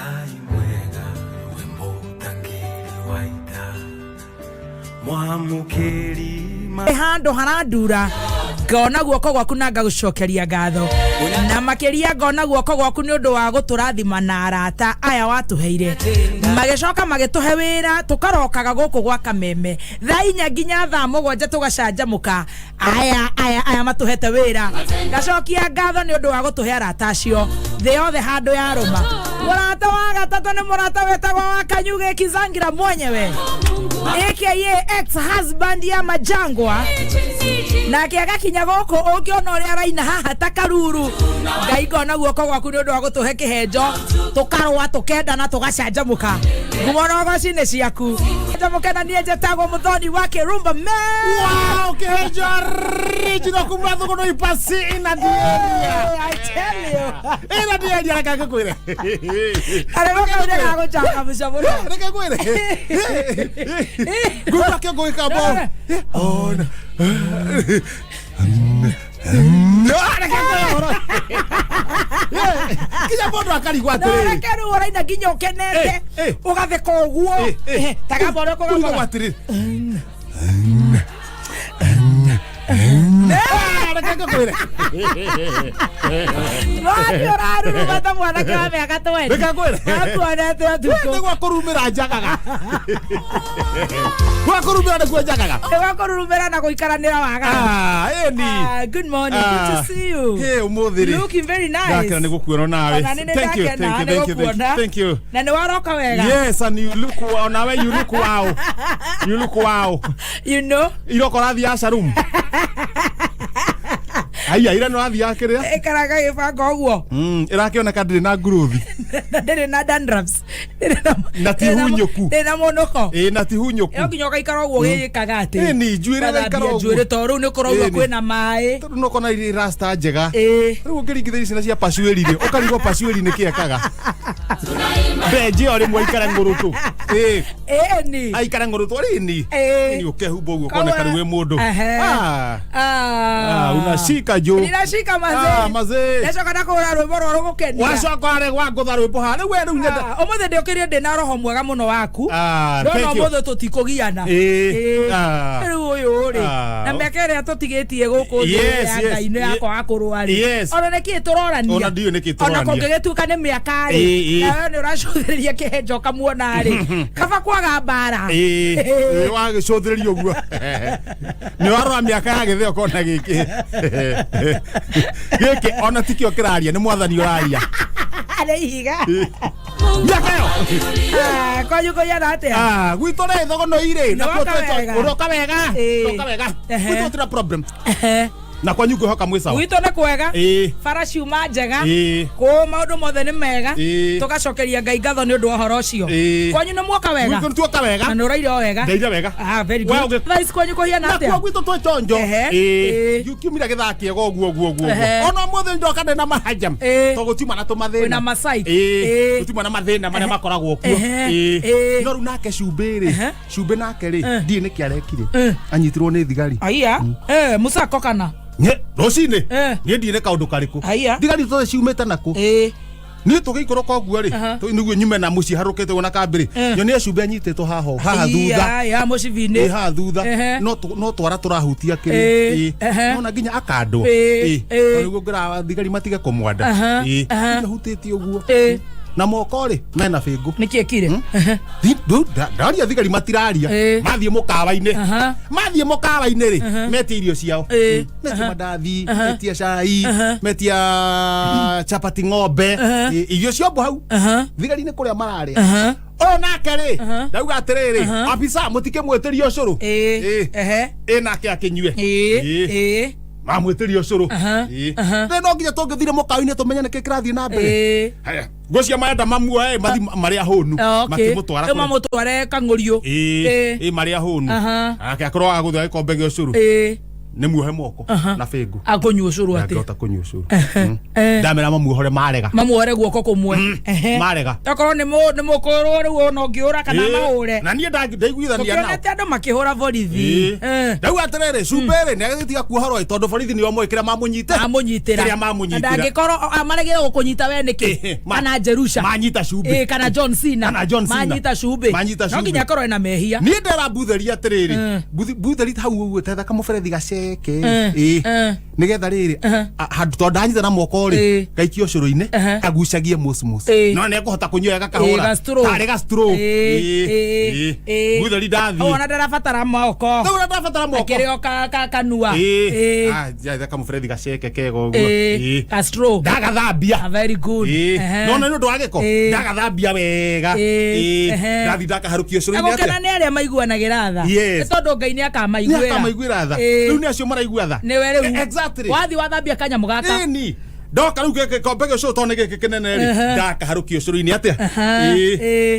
Ngai mwega we mũtangĩri wa ita mwamũkĩri ma Handå harandura ngona guoko gwaku na ngagũcokeria ngatho, na makĩria ngona guoko gwaku nĩ ũndũ wa gũtũrathima na arata aya watũheire, magĩcoka magĩtũhe wĩra tũkarokaga gũkũ gwa Kameme thaa 4 nginya thaa 7 tũgacanjamũka. Aya aya aya matũhete wĩra, ngacokia ngatho nĩ ũndũ wa gũtũhe arata acio thĩ yothe handũ ya rũma. Mũrata wa gatatũ nĩ mũrata wĩtagwo wa Kanyuge Kizangira mwenyewe, aka ex husband ya Majangwa, nake agakinya gũkũ ũngĩona ũrĩa araina haha ta karuru. Ngai, ngona guoko gwaku nĩ ũndũ wa gũtũhe kĩhenjo, tũkarũa, tũkendana, tũgacanjamũka. Ngumo na ũgoci nĩ ciaku. Canjamũke na niĩ njĩtagwo Mũthoni wa Kĩrumba me. Wow, kĩhenjo original kuma thuguno ipasi ina dieria. I tell you. Ina dieria, reke ngĩkwĩre. Karĩmo kau nĩ gagũcangamũca mũno. Reke ngwĩre. Ngũigua kĩongo gĩkamba. Ona. No, reke ngwĩre ũhoro. Kinya mũndũ akarigwo No atĩrĩrĩ. reke rĩu ũraina nginya ũkenete, ũgatheka ũguo. Ta gamba ũrĩa Kũrigwo ũkũgamba. atĩrĩrĩ. Reke ngĩkwĩre. Wani ũraruruma ta mwanake wa mĩaka 20. Reke ngwĩre. Akuonete ũtukũ. Nĩ gwa kũrumĩra njagaga. Gwa kũrumĩra nĩkuo njagaga. Nĩ gwa kũrurumĩra na gũikaranĩra wagaga. Ah, ĩni. Ah, good morning. Good to see you. Hey, ũmũthĩ rĩ. Looking very nice. Ndakena nĩ gũkuona nawe. Ona nĩ Thank you, ndakena thank you, nĩ thank you, thank you, gũkuona. thank you. Na nĩ waroka wega. Yes, and you look wow. Nawe you look wow. You look wow. You know. Iroko rathiaga Sharum. Aya, ira no rathiaga kĩrĩa? Ĩkaraga gĩbanga ũguo. Ĩrakĩoneka ndĩrĩ na nguruthi. Na ndĩrĩ na dandruffs. Ndĩrĩ na Na ti hunyũku. Ndĩrĩ na mũnũko. Ĩ, na ti hunyũku. No nginya ũgaikara ũguo ũgĩgĩkaga atĩ. Ĩni, njuĩrĩ Ũgathambia ĩgaikara ũguo. njuĩrĩ tondũ rĩu nĩ kũraigua Ĩni. kwĩna maĩ. Tondũ no kona irĩ rasta njega. Ĩ. Rĩu ũngĩringithania ciana cia pacuĩri rĩ, ũkarigwo pacuĩri nĩ kĩ ekaga. Mbenji ĩyo rĩmwe aikare ng'ũrũtũ. Ĩ, Ĩni. aikare ng'ũrũtũ rĩni. Ĩ. Ĩni ũkehumba ũguo ũkoneka rĩu wĩ mũndũ. Ehe. Ah. Ah. Ah, unashika juu. Ninashika mazee. Ah, mazee. Ndacoka ndakũhũra rwĩmbo rwa rũgũkenia. Wacoka warĩ gwa ngũtha rwĩmbo haha. Rĩu we rĩu nyenda. Ah, ũmũthĩ ndĩũkĩrire ndĩ na roho mwega mũno waku. Ah, Ndona thank you. ũmũthĩ tũtikũgiana. Ĩ. Ĩ. Ah. Rĩu ũyũ rĩ, Ah. na mĩaka ĩrĩa tũtigĩtie gũkũ thĩ Yes, ya yes. Ngai nĩ yakwa wa kũrũa rĩ. Ona nĩkĩ tũrorania? Ona ndiũĩ nĩkĩ Ona tũrorania. kũngĩgĩtuĩka nĩ mĩaka rĩ, Ĩ, ĩ. nawe nĩ ũracũthĩrĩria kĩhenjo ũkamuona rĩ, kaba kwaga mbara. Ĩ, ĩ, wagĩcũthĩrĩria ũguo nĩ warora mĩaka ya gĩthĩ ũkona gĩkĩ gĩkĩ ona tikĩo kĩraria, nĩ mwathani ũraria. Nĩ ihiga. Mĩaka ĩyo. Ah, kwanyu kũiana atĩa? Ah, gwitũ rĩ thogono irĩ. Nĩ woka wega. Ũroka wega. Ĩ. Ũroka wega. Gwitũ gũtirĩ problem. Na kwanyu ngwĩhoka mwĩ sawa. Gwitũ nĩ kwega. Bara ciuma njega. Kũ maũndũ mothe nĩ mega. Tũgacokeria Ngai ngatho nĩ ũndũ wa ũhoro ũcio. Kwanyu nĩ muoka wega? Gwitũ tuoka wega. Na nĩ ũraire o wega? Ndaire wega. Ah, very We good. Thaa ici kwanyu kũhiana Nakuo atĩa? gwitũ twĩ chonjo. Ĩ. Kiumira gĩthaa kĩega ũguo ũguo ũguo. Ona ũmũthĩ ndoka ndĩ na mahajam. To gũtiuma na tũmathĩna. Wĩna Masai. Gũtiuma na mathĩna marĩa makoragwo kuo. No rĩu nake cumbĩ rĩ, cumbĩ nake rĩ, ndiĩ nĩkĩ arekire. Anyitirwo nĩ thigari. Aiya. Eh, musako kana? Nye, rũcinĩ. Niĩ ndiĩ nĩ kaũndũ karĩkũ. Aiya. Thigari ciothe ciumĩte nakũ? Niĩ tũgĩikũrũka ũguo rĩ, nĩguo nyume na mũciĩ harũkĩte ũguo na kambĩrĩ, nyonie cumbĩ anyitĩtwo haha haha thutha. Aiya, ya mũcibi-inĩ. Ĩ, haha thutha. No twara tũrahutia kĩrĩ. Nona nginya akandwo. Nĩguo ngĩra thigari matige kũmwanda. Nginya hutĩtie ũguo na moko rĩ mena bĩngũ. Nĩkĩ ekire? Ndaria thigari matiraria. Mathiĩ mũkawa-inĩ. Mathiĩ mũkawa-inĩ rĩ, metia irio ciao. Metia mandathi, metia cai, metia chapati ng'ombe. Irio ciombo hau. Thigari nĩ kũrĩa mararĩa. Ũyũ nake rĩ, ndauga atĩrĩrĩ, afisa mũtikĩmwĩtĩrie ũcũrũ. Ĩ nake akĩnyue. Mamwĩtĩrie ũcũrũ. Rĩ no nginya tũngĩthire mũkawa-inĩ tũmenye nĩkĩ kĩrathiĩ na mbere. Haya, ngwĩciria marenda mamuoe mathi marĩ ahũnu. Makĩmũtwara Rĩu mamũtware kang'ũriũ. Ĩ, marĩ ahũnu. Ake akorwo agũthĩa gĩkombe gĩa ũcũrũ. Nĩ muohe moko na bĩngũ. Akũnyua ũcũrũ atĩ? Ndangĩhota kũnyua ũcũrũ. Ndamera mamuohore, marega. Mamuohere guoko kũmwe. Ehe. Marega. Okorwo nĩ mũkũrwo rĩu ona ũngĩũra kana mahũre. Na niĩ ndaiguithania nao. Tũkĩonete andũ makĩhũra borithi. Ndauga atĩrĩrĩ, cumbĩ rĩ, nĩ agĩtiga kuohorwo ĩ, tondũ borithi nĩo moĩ kĩrĩa mamũnyite. Amũnyitĩra. Kĩrĩa mamũnyitĩra. Na ndangĩkorwo maregire gũkũnyita we nĩkĩ? Kana Jerusha. Manyita cumbĩ. Kana John Cena. Kana John Cena. Manyita cumbĩ. Manyita No cumbĩ. nginya akorwo ena mehia. Niĩ ndera mbutheri atĩrĩrĩ, mbutheri hau ũguo tetha kamũberethi gaceke. Nĩgetha rĩrĩ, handũ tondũ ndanyita na moko rĩ, gaikio ũcũrũ-inĩ, kagucagie musmus. No nĩ ekũhota kũnyua wega kahũra. Ga straw. Tarĩ ga straw. Mbutheri ndathiĩ. Ona ndarabatara moko. Rĩu ũrĩa ndabatara moko. Akĩrĩ o kanua. Ah, njetha kamũberethi gaceke kega ũguo. Ka straw. Ndagathambia. Ah, very good. Nona nĩ ũndũ wa gĩko, ndagathambia wega. Ndathi ndakaharũkia Na ũcũrũ-inĩ gũkena atĩa. nĩ arĩa maiguanagĩra tha. Yes. Nĩ tondũ Ngai nĩ Nĩ akamaiguĩra. akamaiguĩra tha. Rĩu nĩ acio maraigua tha. Nĩwe rĩu. Exactly. Wathiĩ wathambia kanyamũ gaka. Ĩni ndoka rĩu gĩkombe gĩa ũcũrũ tondũ nĩ gĩkĩ kĩnene rĩ, ndakaharũkia ũcũrũ-inĩ atĩa.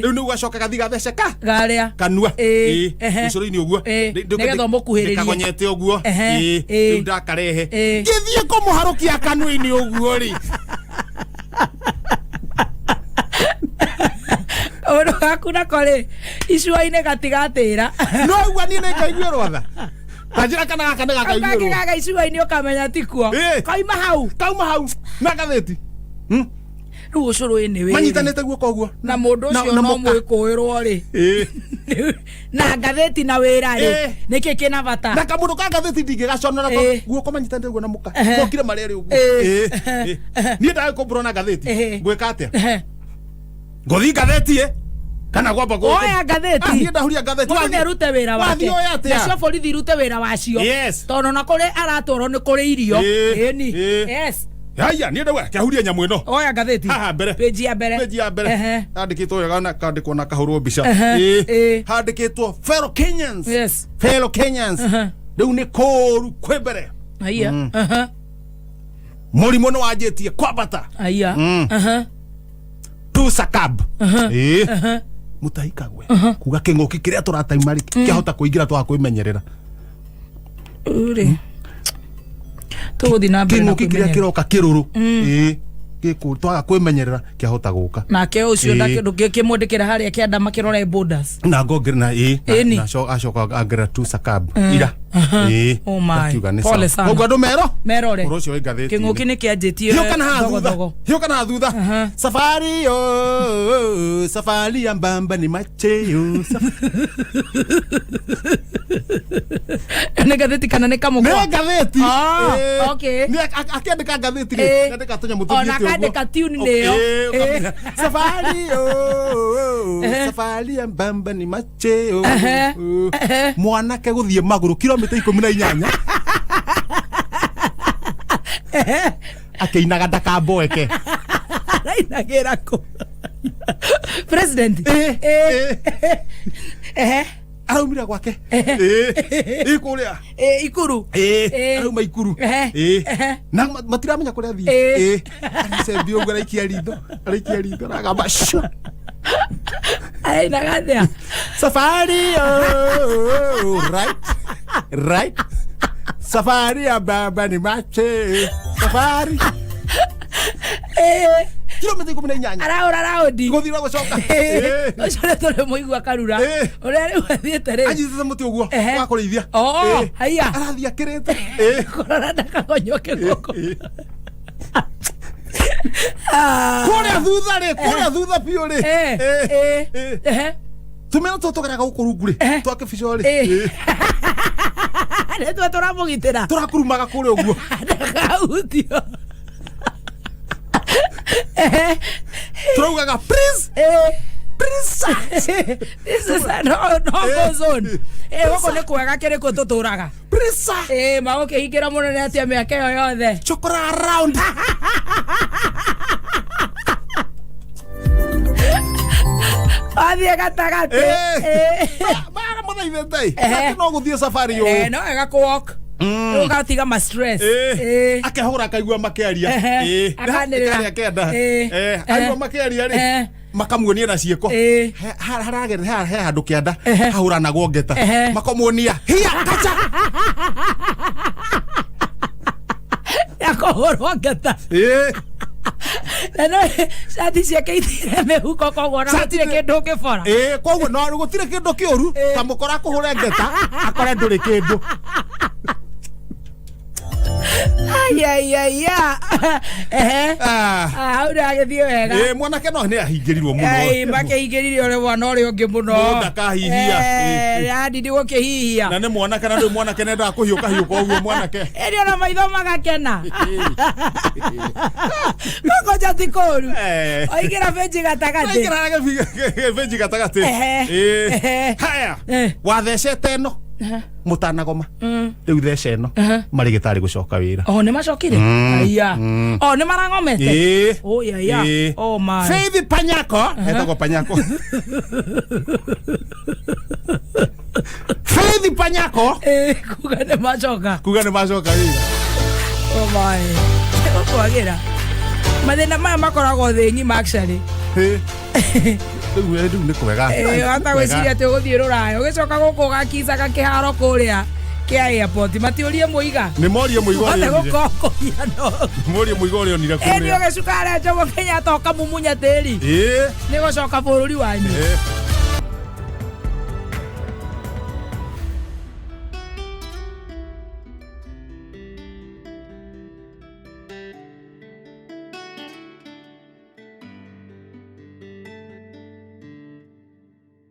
Rĩu nĩguo gacoka gathi gatheceka Garĩa. Kanua. Ũcũrũ-inĩ ũguo. Nĩgetha ũmũkuhĩrĩrie. Ndĩkagonyete ũguo. Rĩu ndakarehe, ngĩthiĩ kũmũharũkia kanua-inĩ ũguo rĩ, Ũndũ gaku nako rĩ, icua-inĩ gatigatĩra. No igua niĩ nĩ ngaiguĩrwo tha, ta njĩra kana gaka nĩ Kau kangĩ gakaiguĩrwo. gaga icua-inĩ ũkamenya tikuo. Koima hau. Kauma hau na ngathĩti. Rĩu ũcũrũ ĩ nĩ wĩrĩ. Manyitanĩte guoko ũguo. Na mũndũ ũcio na no mũka. mwĩkũĩrwo rĩ, na ngathĩti na wĩra rĩ, nĩkĩ kĩna bata? Na kamũndũ ka ngathĩti ndingĩgaconora tondũ guoko manyitanĩte guo na mũka. Mokire marerĩ ũguo. Niĩ ndagĩkũmbũrwo na ngathĩti, ngwĩka atĩa? Ngũthi ngathĩti ĩ kana gwamba Oya ngathĩti. Ah, niĩ ndahuria ngathĩti. Mũndũ nĩ arute wĩra wake. Wathiĩ oya atĩa? Nacio borithi irute wĩra wacio. Tondũ na kũrĩ aratwarwo nĩ kũrĩ irio. Ĩni. Yes. Haya, niĩ ndauga kĩahuria nyamũ ĩno. Oya ngathĩti. Haha mbere. Page ya mbere. Page ya mbere. Handĩkĩtwo wega na kandĩkwo na kahũrwo mbica. Handĩkĩtwo fellow Kenyans. Fellow Kenyans, rĩu nĩ kũũru kwĩ mbere. Aya. Mũrimũ nĩ wanjĩtie kwambata. Aya. Tusakab Mutahi Kagwe kuga kĩng'ũki kĩrĩa tũrataima rĩ, kĩahota kũingĩra twaga kwĩmenyerera. Rĩ. Tũgũthiĩ na mbere na Kĩng'ũki kĩrĩa kwĩmenyerera. kĩroka kĩrũrũ gĩkũ twaga kwĩmenyerera kĩahota gũka. Nake ũcio ndũngĩkĩmwandĩkĩra harĩa kĩanda makĩrore borders. Na ngongerera na Ĩni. na acoka angerera tusakab ira. Oh my. Ndakiuga nĩ Pole sawa. sana. Koguo andũ mero Merore. ũhoro ũcio wĩ ngathĩti-inĩ. Kĩng'ũki nĩ kĩanjĩtie Hiũka na haha thutha. thogothogo. Hiũka na haha thutha. Safari yo, safari ya mbamba ni macheo. Nĩ ngathĩti kana nĩ kamũkwa? Nĩ ngathĩti. Ah, okay. Nĩ akĩandĩka ngathĩti rĩ, andĩka tũnyamũ Ona tũthiĩte ũguo. akandĩka tune nĩyo. Ukamenya, safari yo, safari ya mbamba ni macheo. Mwanake gũthiĩ magũrũ kilomita 18 akĩinaga ndakamboeke. Arainagĩra kũ? President. Araumire gwake kũrĩa. Ikuru. Arauma Ikuru. Na matiramenya kũrĩa athiĩ. Aracembia ũguo, araikia ritho, araikia ritho, aragamba shua. Arainaga atĩa? Safari oh, right right, safari ya baba ni mache safari. Kilomita 18. Arahũra raundi. Gũthiĩ na gũcoka. Ũcio nĩ tũrĩ mũigua karura. Ũrĩa rĩu athiĩte rĩ. Anyitĩte mũtĩ ũguo wa kũrĩithia. Oh, haiya. Arathiĩ akĩrĩte. Kũrora ndakagonywo kĩgoko. Kũrĩa thutha rĩ, kũrĩa thutha biũ rĩ, tũmĩra tũtũ tũgeraga gũkũ rungu rĩ, twa kĩbico rĩ. Nĩ tuo tũramũgitĩra. Tũrakurumaga kũrĩa ũguo. Ndakahutio. Tũraugaga please, please. This is a no no go zone. Gũkũ nĩ kwega kĩrĩkũ tũtũraga. Please. Magũkĩhingĩra mũno nĩ atĩa mĩaka ĩyo yothe? Chokora around. Wathiĩ gatagatĩ. Mara mũthaithĩte ĩ no gũthiĩ safari ũũ. No wega kũ walk. Ũgatiga ma stress. Akehũra akaigua makĩaria. Akanĩrĩra. Karĩa kenda. Aigua makĩaria rĩ. Makamuonia na ciĩko. Haragera he handũ kĩanda hahũranagwo ngeta. Makamuonia hiya kacha. Yakũhũrwo ngeta. Na no cati ciake ithire mĩhuko, koguo na gũtirĩ kĩndũ ũngĩbora. Koguo no gũtirĩ kĩndũ kĩũru ta mũkora kũhũre ngeta akore ndũrĩ kĩndũ. Aiaiaia. Ehe. Hau ndagĩthiĩ wega. Mwanake no nĩ ahingĩrirwo mũno. Makĩhingĩrire ũrĩa mwana ũrĩa ũngĩ mũno. Mũndũ ndakahihia. Yani nĩ gũkĩhihia. Na nĩ mwanake, na ndũĩ mwanake nendaga kũhiũka hiũka ũguo mwanake. Ĩni ona maitho magakena. Gũkũ ti kũũru. Oigĩra benji gatagatĩ. Oigĩra benji gatagatĩ. Haya. Wathecete ĩno mutanagoma riu theca ĩno marĩgĩtarĩ gũcoka wĩra. Oh, nĩ macokire? Aya. Oh, nĩ marangomete? Oh, yeah, yeah. Oh my. Faith Panyako, etagwo Panyako. Faith Panyako. Kuga nĩ macoka. Kuga nĩ macoka wĩra. Oh my. Ũkwagĩra. Mathĩna maya makoragwo thĩ ng'ima actually. Rĩu nĩ kwega. Hata gwĩciria atĩ ũgũthiĩ rũraya ũgĩcoka gũkũ ũgakicaga kĩharo kũrĩa kĩa airport matiũrie mũiga. Nĩ morie mũiga ũrĩa onire. Morie mũiga ũrĩa onire kũrĩa. Ĩni ũgĩcuka harĩa Jomo Kenyatta ũkamumunya tĩri. Nĩ gũcoka bũrũri wanyu.